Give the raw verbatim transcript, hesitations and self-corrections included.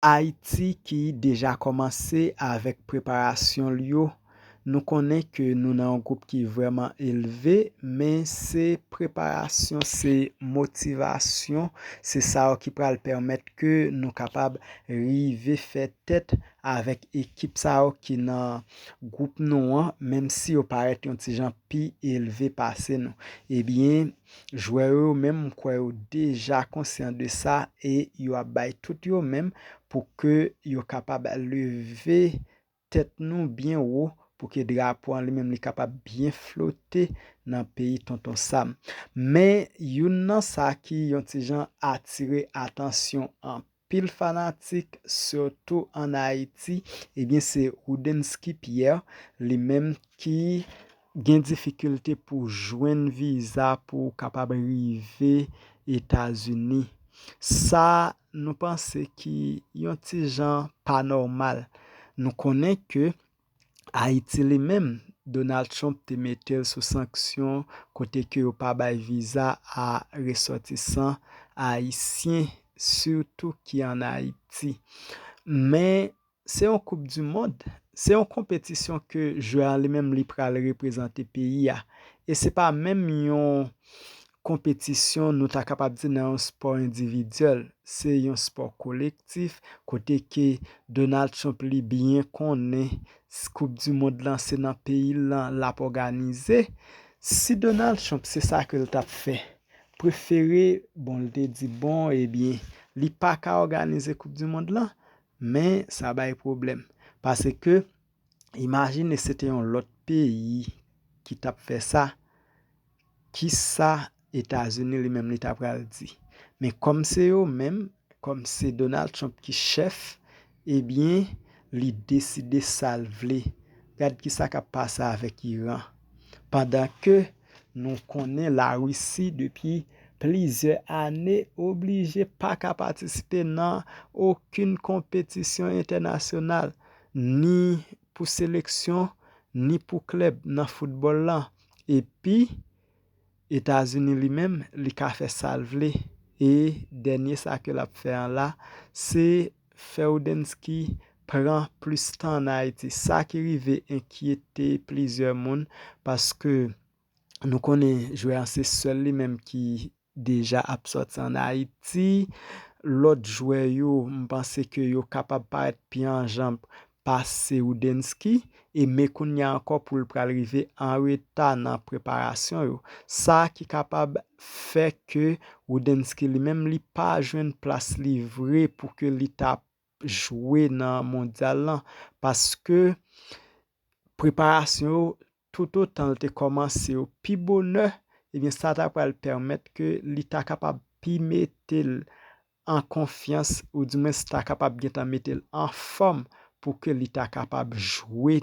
Ayiti ki deja kòmanse avèk preparasyon l yo. Nou konnen ke nou nan yon gwoup ki vrèman elve, men se preparasyon, se motivasyon, se sa yo ki pral pèmèt ke nou kapab rive fè tèt avèk ekip sa yo ki nan gwoup nou an, menm si yo parèt yon ti jan pi elve pase nou. Ebyen, jwè yo menm, m kwè yo deja konsyan de sa e yo ap bay tout yo menm pou ke yo kapab leve tèt nou byen wo, pou ke drapo an li menm li kapab byen flote nan peyi Tonton Sam. Men youn nan sa ki yon ti jan atire atansyon anpil fanatik, sitou ann Ayiti, ebyen se Roudensky Pierre, li menm ki gen difikilte pou jwenn viza pou kapab rive Etazini. Sa nou panse ki yon ti jan pa nòmal. Nou konnen ke Ayiti li menm, Donald Trump te mete l sou sanksyon kote ke yo pa bay viza a resòtisan ayisyen, sitou ki ann Ayiti. Men se yon koup di mond, se yon konpetisyon ke jwè a li menm li pral reprezante peyi a. E se pa menm yon konpetisyon, nou ta kapab di, nan yon spò endividyèl. Se yon spò kolektif, kote ke Donald Trump li byen konnen s-, Koup di Mond lan se nan peyi l lan l ap òganize. Si Donald Trump se sa ke l t ap fè, prefere, bon, l te di, bon, ebyen, li pa ka òganize Koup di Mond lan, men sa bay pwoblèm. Paske, imajine se te yon lòt peyi ki t ap fè sa, kisa Etazini li menm li ta pral di? Men kòm se yo menm, kòm se Donald Trump ki chèf, ebyen, li deside sa l vle. Gad kisa k ap pase avèk Iran. Pandan ke nou konnen Larisi depi plizyè ane oblije pa ka patisipe nan okenn konpetisyon entènasyonal, ni pou seleksyon, ni pou klèb nan foutbòl lan. Epi, Etazini li menm, li ka fè sa l vle. E dènye sa ke l ap fè an la, se fè Roudensky pran plis tan ann Ayiti. Sa ki rive enkyete plizyè moun, paske nou konnen jwè an se sèl li menm ki deja ap sòti ann Ayiti. Lòt jwè yo, m panse ke yo kapab parèt pi an janm pase Roudensky, e men kounye a ankò pou l pral rive an reta nan preparasyon yo. Sa ki kapab fè ke Roudensky li menm li pa jwenn plas li vre pou ke li ta jwe nan mondyal lan, paske preparasyon yo, toutotan l te kòmanse yo pi bonè, ebyen, sa ta pral pèmèt ke li ta kapab pi mete l an konfyans, oudimwens ta kapab gentan mete l anfòm pou ke li ta kapab jwe